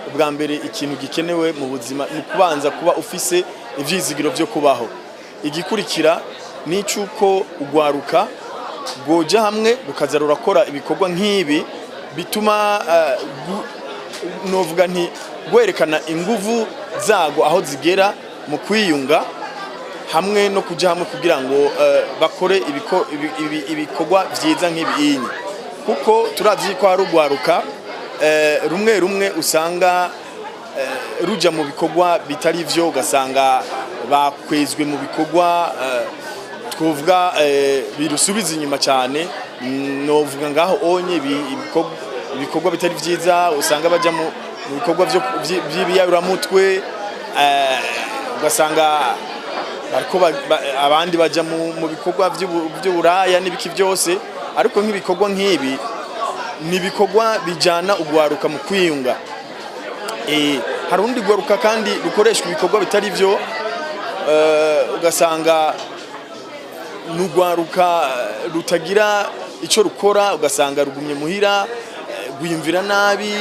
Ubwa mbere, ikintu gikenewe mu buzima ni ukubanza kuba ufise ivyizigiro vyo kubaho. Igikurikira ni icuko ugwaruka rwoja hamwe, rukaza rurakora ibikorwa nk'ibi bituma novuga nti rwerekana inguvu zago aho zigera mu kwiyunga hamwe no kuja hamwe kugira ngo bakore ibikorwa vyiza nk'ibinyi, kuko turazi ko hari ugwaruka rumwe rumwe usanga ruja mu bikorwa bitari vyo, ugasanga bakwezwe mu bikorwa twovuga birusubiza inyuma cyane. Novuga ngaho onye ibikorwa bitari vyiza, usanga baja mu bikorwa vy'ibiyayuramutwe, ugasanga bariko abandi baja mu bikorwa vy'uburaya n'ibiki byose. Ariko nk'ibikorwa nk'ibi ni ibikorwa bijana ugwaruka mu kwiyunga. Hari urundi rwaruka kandi rukoreshwa ibikorwa bitari vyo, ugasanga ni urwaruka rutagira icyo rukora, ugasanga rugumye muhira, rwiyumvira nabi,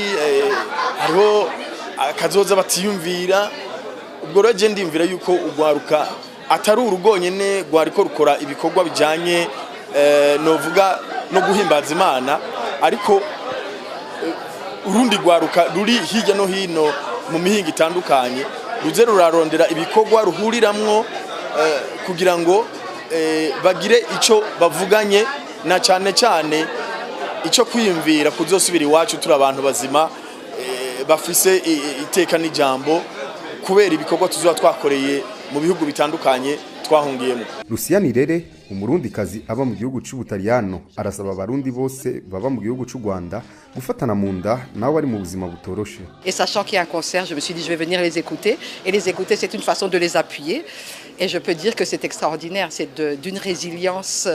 hariho akazoza batiyumvira. Ubwo rero je ndiyumvira yuko urwaruka atari uru rwonyene rwariko rukora ibikorwa bijanye novuga no guhimbaza Imana, ariko urundi rwaruka ruri hirya no hino mu mihinga itandukanye ruze rurarondera ibikorwa ruhuriramwo kugira ngo bagire ico bavuganye, na cane cane ico kwiyumvira kuzosubira iwacu turi abantu bazima, bafise iteka n'ijambo, kubera ibikorwa tuzoba twakoreye mu bihugu bitandukanye twahungiyemo. Lucia Nirere, Umurundikazi aba mu gihugu c'Ubutaliyano, arasaba Abarundi bose baba mu gihugu c'u Rwanda gufatana mu nda nawe ari mu buzima butoroshe. Et sachant qu'il y a un concert, je me suis dit: je vais venir les écouter. Et les écouter, c'est une façon de les appuyer. Et je peux dire que c'est extraordinaire, c'est d'une résilience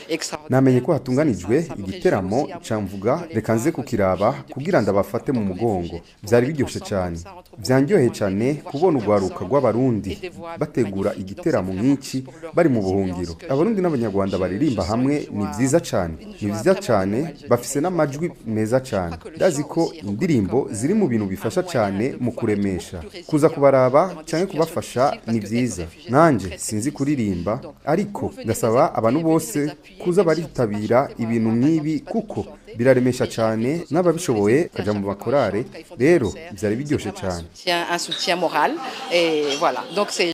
extraordinaire. Namenye ko hatunganijwe igiteramo camvuga reka nze kukiraba kugira ndabafate mu mugongo. Vyari biryoshe cyane, vyanryoheye cyane kubona urwaruka rw'Abarundi bategura igiteramo nk'iki bari mu buhungiro. Abarundi n'Abanyarwanda baririmba hamwe ni vyiza cyane, ni vyiza cyane, bafise n'amajwi meza cyane. Ndazi ko indirimbo ziri mu bintu bifasha cyane mu kuremesha. Kuza kubaraba cyangwa kubafasha ni vyiza. Nanje sinzi kuririmba, ariko ndasaba abantu bose kuza baritabira ibintu nk'ibi kuko biraremesha cyane, n'ababishoboye kaja mu makorale. Rero byari biryoshe cyane. Un soutien moral. Et voilà. Donc c'est